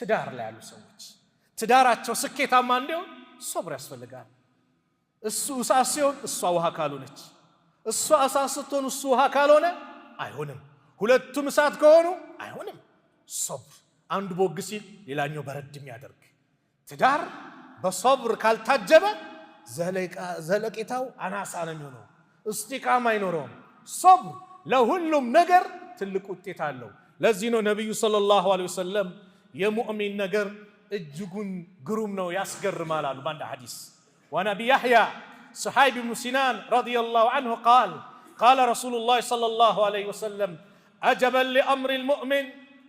ትዳር ላይ ያሉ ሰዎች ትዳራቸው ስኬታማ እንዲሆን ሶብር ያስፈልጋል። እሱ እሳት ሲሆን እሷ ውሃ ካልሆነች፣ እሷ እሳት ስትሆን እሱ ውሃ ካልሆነ አይሆንም። ሁለቱም እሳት ከሆኑ አይሆንም። ሶብር፣ አንዱ ቦግ ሲል ሌላኛው በረድ የሚያደርግ ትዳር በሶብር ካልታጀበ ዘለቄታው አናሳ ነው የሚሆነው፣ እስቲቃማ አይኖረውም። ሶብር ለሁሉም ነገር ትልቅ ውጤት አለው። ለዚህ ነው ነቢዩ صلى الله عليه وسلم የሙእሚን ነገር እጅጉን ግሩም ነው፣ ያስገርማል አሉ በአንድ ሐዲስ። وعن أبي يحيى صهيب بن سنان رضي الله عنه قال قال رسول الله صلى الله عليه وسلم عجبا لأمر المؤمن፣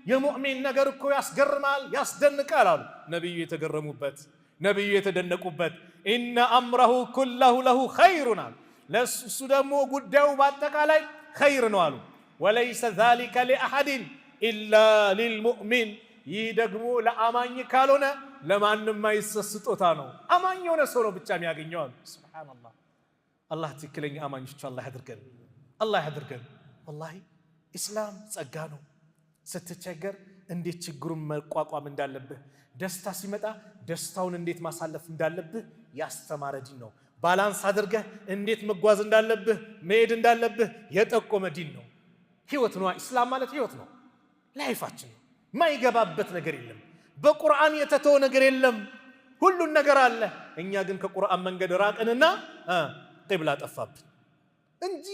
የሙእሚን ነገር እኮ ያስገርማል፣ ያስደንቃል አሉ ነቢዩ። የተገረሙበት፣ ነቢዩ የተደነቁበት፣ إن أمره كله له خير አሉ። ለእሱ ደግሞ ጉዳዩ በአጠቃላይ ኸይር ነው አሉ። وليس ذلك لأحد إلا للمؤمن፣ ይህ ደግሞ ለአማኝ ካልሆነ ለማንም ማይሰጥ ስጦታ ነው። አማኝ የሆነ ሰው ነው ብቻ የሚያገኘው አሉ። سبحان الله። አላህ ትክክለኛ አማኞች አላህ ያድርገን፣ አላህ ያድርገን። ወላሂ ኢስላም ጸጋ ነው። ስትቸገር እንዴት ችግሩን መቋቋም እንዳለብህ፣ ደስታ ሲመጣ ደስታውን እንዴት ማሳለፍ እንዳለብህ ያስተማረ ዲን ነው። Balance አድርገህ እንዴት መጓዝ እንዳለብህ፣ መሄድ እንዳለብህ የጠቆመ ዲን ነው። ህይወት ነው። ኢስላም ማለት ህይወት ነው፣ life ኣችን ነው። ማይገባበት ነገር የለም። በቁርአን የተተወ ነገር የለም። ሁሉን ነገር አለ። እኛ ግን ከቁርአን መንገድ ራቅንና ቂብላ ጠፋብን እንጂ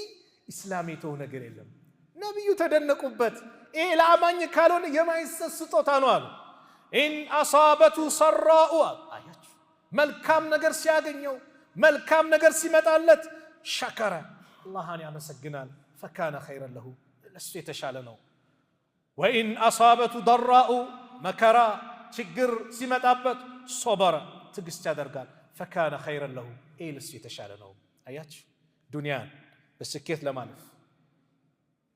ኢስላም የተወ ነገር የለም። ነቢዩ ተደነቁበት። ይሄ ለአማኝ ካልሆነ የማይሰጥ ስጦታ ነው አሉ። إن أصابته سراء፣ አያችሁ፣ መልካም ነገር ሲያገኘው፣ መልካም ነገር ሲመጣለት شكر፣ አላህን ያመሰግናል። فكان خيرا له፣ ለሱ የተሻለ ነው። وإن أصابته ضراء፣ መከራ ችግር ሲመጣበት صبر፣ ትዕግስት ያደርጋል። فكان خيرا له፣ ይህ ለሱ የተሻለ ነው። አያችሁ፣ ዱንያን በስኬት ለማለፍ፣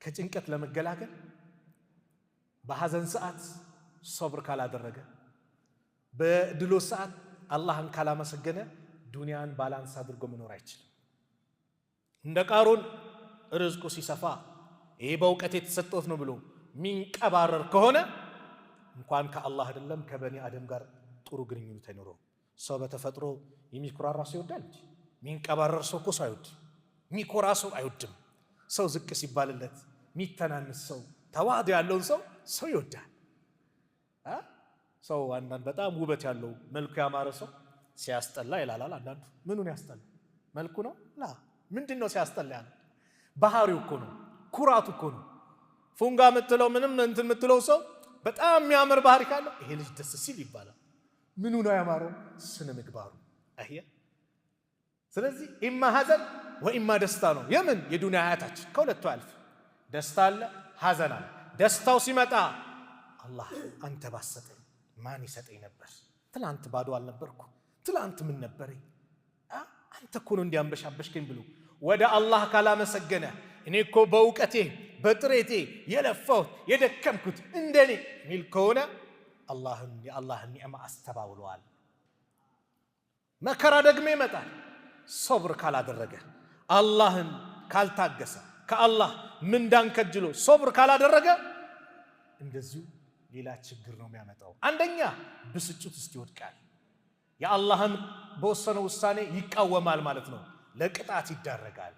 ከጭንቀት ለመገላገል በሐዘን ሰዓት ሶብር ካላደረገ፣ በድሎ ሰዓት አላህን ካላመሰገነ ዱንያን balance አድርጎ መኖር አይችልም። እንደ ቃሩን ርዝቁ ሲሰፋ ይሄ በእውቀት የተሰጠት ነው ብሎ ሚንቀባረር ከሆነ እንኳን ከአላህ አይደለም ከበኒ አደም ጋር ጥሩ ግንኙነት አይኖረውም። ሰው በተፈጥሮ የሚኩራራ ሰው ይወዳል እንጂ ሚንቀባረር ሰው እኮ ሰው አይወድም። ሚኮራ ሰው አይወድም። ሰው ዝቅ ሲባልለት ሚተናንስ ሰው፣ ተዋህዶ ያለውን ሰው ሰው ይወዳል። ሰው አንዳንድ በጣም ውበት ያለው፣ መልኩ ያማረ ሰው ሲያስጠላ ይላላል። አንዳንዱ ምኑን ያስጠላ? መልኩ ነው? لا፣ ምንድን ነው ሲያስጠላ ያለው? ባህሪው እኮ ነው፣ ኩራቱ እኮ ነው። ፉንጋ የምትለው ምንም እንትን የምትለው ሰው በጣም የሚያምር ባህሪ ካለው ይሄ ልጅ ደስ ሲል ይባላል። ምኑ ነው ያማረው? ስነ ምግባሩ። አህያ፣ ስለዚህ ኢማ ሀዘን ወኢማ ደስታ ነው። የምን የዱንያ ሀያታችን ከሁለቱ አልፍ፣ ደስታ አለ፣ ሀዘን አለ። ደስታው ሲመጣ አላህ አንተ ባሰጠኝ ማን ይሰጠኝ ነበር? ትላንት ባዶ አልነበርኩ? ትላንት ምን ነበረኝ? አንተ እኮ ነው እንዲያንበሻበሽከኝ ብሎ ወደ አላህ ካላመሰገነ፣ እኔ እኮ በእውቀቴ በጥሬቴ የለፋሁት የደከምኩት እንደኔ ሚል ከሆነ አላህን የአላህን ኒዕማ አስተባብለዋል። መከራ ደግሞ ይመጣል። ሶብር ካላደረገ፣ አላህን ካልታገሰ፣ ከአላህ ምንዳን ከጅሎ ሶብር ካላደረገ እንደዚሁ ሌላ ችግር ነው የሚያመጣው። አንደኛ ብስጭት ውስጥ ይወድቃል። የአላህን በወሰነው ውሳኔ ይቃወማል ማለት ነው። ለቅጣት ይዳረጋል።